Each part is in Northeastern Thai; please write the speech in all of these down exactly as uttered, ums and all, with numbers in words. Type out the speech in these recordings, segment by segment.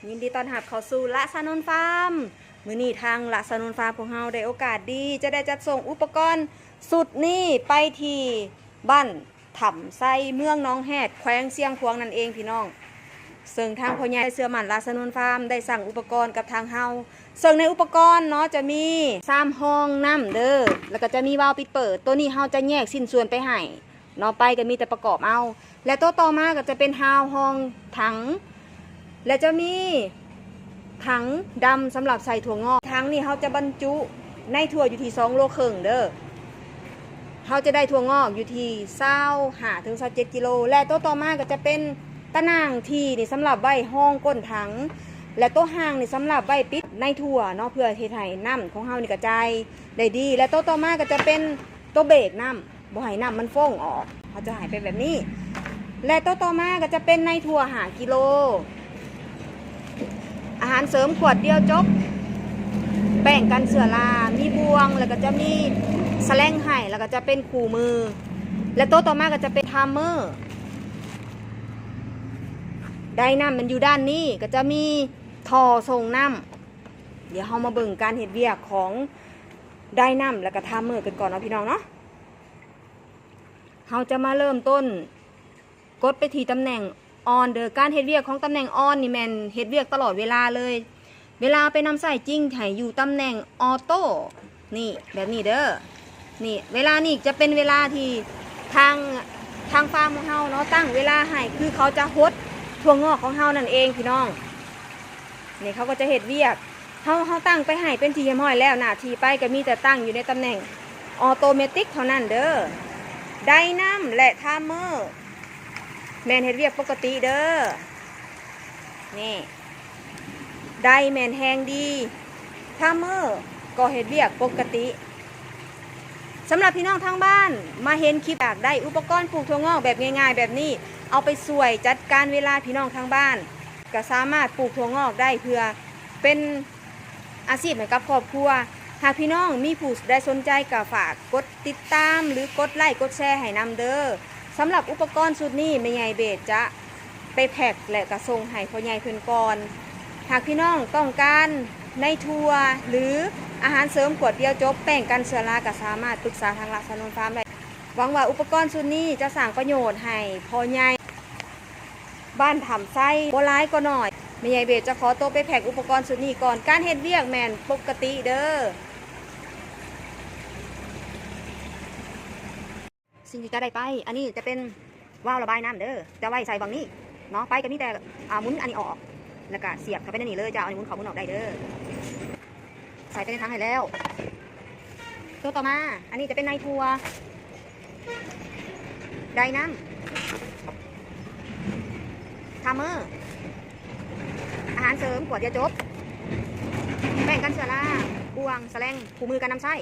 ยินดีต้อนรับเข้าสู่ละสานนท์ฟาร์ม มื้อนี้ทางละสานนท์ฟาร์มของเราได้โอกาสดี จะได้จัดส่งอุปกรณ์สุดนี้ไปที่บ้านถ้ำไซ เมืองหนองแฮด แขวงเชียงขวางนั่นเองพี่น้อง ซึ่งทางพ่อใหญ่เชื่อมั่นละสานนท์ฟาร์มได้สั่งอุปกรณ์กับทางเรา ซึ่งในอุปกรณ์เนาะจะมีสามห้องน้ำเด้อ แล้วก็จะมีวาล์วปิดเปิด ตัวนี้เราจะแยกชิ้นส่วนไปให้เนาะ ไปก็มีแต่ประกอบเอา และตัวต่อมาก็จะเป็นฮาวฮองถัง และจะมีถังดำสำหรับใส่ถั่วงอก ถังนี่เราจะบรรจุในถั่วอยู่ที่สองโลครึ่งเด้อ เราจะได้ถั่วงอกอยู่ที่ซาวห้าถึงซาวเจ็ดกิโล และตัวต่อมาก็จะเป็นตะนางที่นี่สำหรับไว้ฮองก้นถัง และตัวฮางนี่สำหรับไว้ปิดในถั่วเนาะ เพื่อเฮ็ดให้น้ำของเรานี่กระจายได้ดี และตัวต่อมาก็จะเป็นตัวเบรกน้ำ บ่ให้น้ำมันฟองออก เขาจะให้เป็นแบบนี้ และตัวต่อมาก็จะเป็นในถั่วห้ากิโล อาหารเสริมขวดเดียวจบ แป้งกันเชื้อรา มีบ่วง แล้วก็จะมีสแลงให้ แล้วก็จะเป็นคู่มือ และตัวต่อมาก็จะเป็นทามเมอร์ ไดน้ำมันอยู่ด้านนี้ ก็จะมีท่อส่งน้ำ เดี๋ยวเรามาเบิ่งการเฮ็ดเวียกของไดน้ำ แล้วก็ทามเมอร์กันก่อนเนาะพี่น้องเนาะ เราจะมาเริ่มต้น กดไปที่ตำแหน่งออนเด้อ การเฮ็ดเวียกของตำแหน่งออนนี่แม่นเฮ็ดเวียกตลอดเวลาเลย เวลาไปนำใช้จริงให้อยู่ตำแหน่งออโต้ นี่แบบนี้เด้อ นี่เวลานี่จะเป็นเวลาที่ทางทางฟาร์มของเราเนาะ ตั้งเวลาให้ คือเขาจะหดถั่วงอกของเรานั่นเองพี่น้อง นี่เขาก็จะเฮ็ดเวียก เฮา เฮาตั้งไปให้เป็นที่เรียบร้อยแล้ว หน้าที่ไปก็มีแต่ตั้งอยู่ในตำแหน่งออโตเมติกเท่านั้นเด้อ ไดน้ำและทามเมอร์ แม่นเฮ็ดเวียกปกติเด้อ นี่ ไดแม่นแฮงดี ทามเมอร์ก็เฮ็ดเวียกปกติ สำหรับพี่น้องทางบ้าน มาเห็นคลิปอยากได้อุปกรณ์ปลูกถั่วงอกแบบง่ายๆแบบนี้ เอาไปช่วยจัดการเวลาพี่น้องทางบ้าน ก็สามารถปลูกถั่วงอกได้เพื่อเป็นอาชีพให้กับครอบครัว หากพี่น้องมีผู้ใดสนใจก็ฝากกดติดตามหรือกดไลค์กดแชร์ให้นำเด้อ สำหรับอุปกรณ์ชุดนี้แม่ใหญ่เบสจะไปแพ็คและก็ส่งให้พ่อใหญ่เพิ่นก่อน หากพี่น้องต้องการในถั่วหรืออาหารเสริมขวดเดียวจบ แป้งกันเชื้อราก็สามารถปรึกษาทางละสานนท์ฟาร์มได้ หวังว่าอุปกรณ์ชุดนี้จะสร้างประโยชน์ให้พ่อใหญ่บ้านถ้ำไซ บ่หลายก็น้อย แม่ใหญ่เบสจะขอตัวไปแพ็คอุปกรณ์ชุดนี้ก่อน การเฮ็ดเวียกแม่นปกติเด้อ สิ่งที่จะได้ไป อันนี้จะเป็นวาล์วระบายน้ำเด้อ จะไว้ใส่บังนี้เนาะ ไปก็มีแต่ อ่า หมุนอันนี้ออก แล้วก็เสียบเข้าไปในนี้เลย จะเอาอันนี้หมุนเข้าหมุนออกได้เด้อ ใส่ไปในถังให้แล้ว ตัวต่อมา อันนี้จะเป็นในถั่ว ไดน้ำ ทามเมอร์ อาหารเสริมขวดเดียวจบ แป้งกันเชื้อรา บ่วง สแลง คู่มือการนำใช้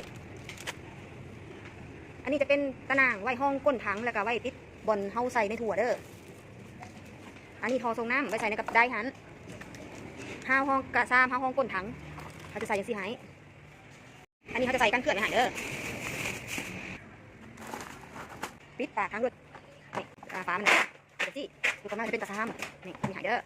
อันนี้จะเป็นตะนางไว้ฮองก้นถัง แล้วก็ไว้ปิดบ่อนเฮาใส่ในถั่วเด้อ อันนี้ท่อส่งน้ำไว้ใส่ในกับไดหัน ฮาวฮองกะซาม ฮาวฮองก้นถัง เขาจะใส่อย่างซี่ให้ อันนี้เขาจะใส่กันเปื้อนไว้ให้เด้อ ปิดปากถังด้วย นี่ อ่า ฝามันนะ จังซี่ ดูประมาณจะเป็นกะซาม นี่ อันนี้ให้เด้อ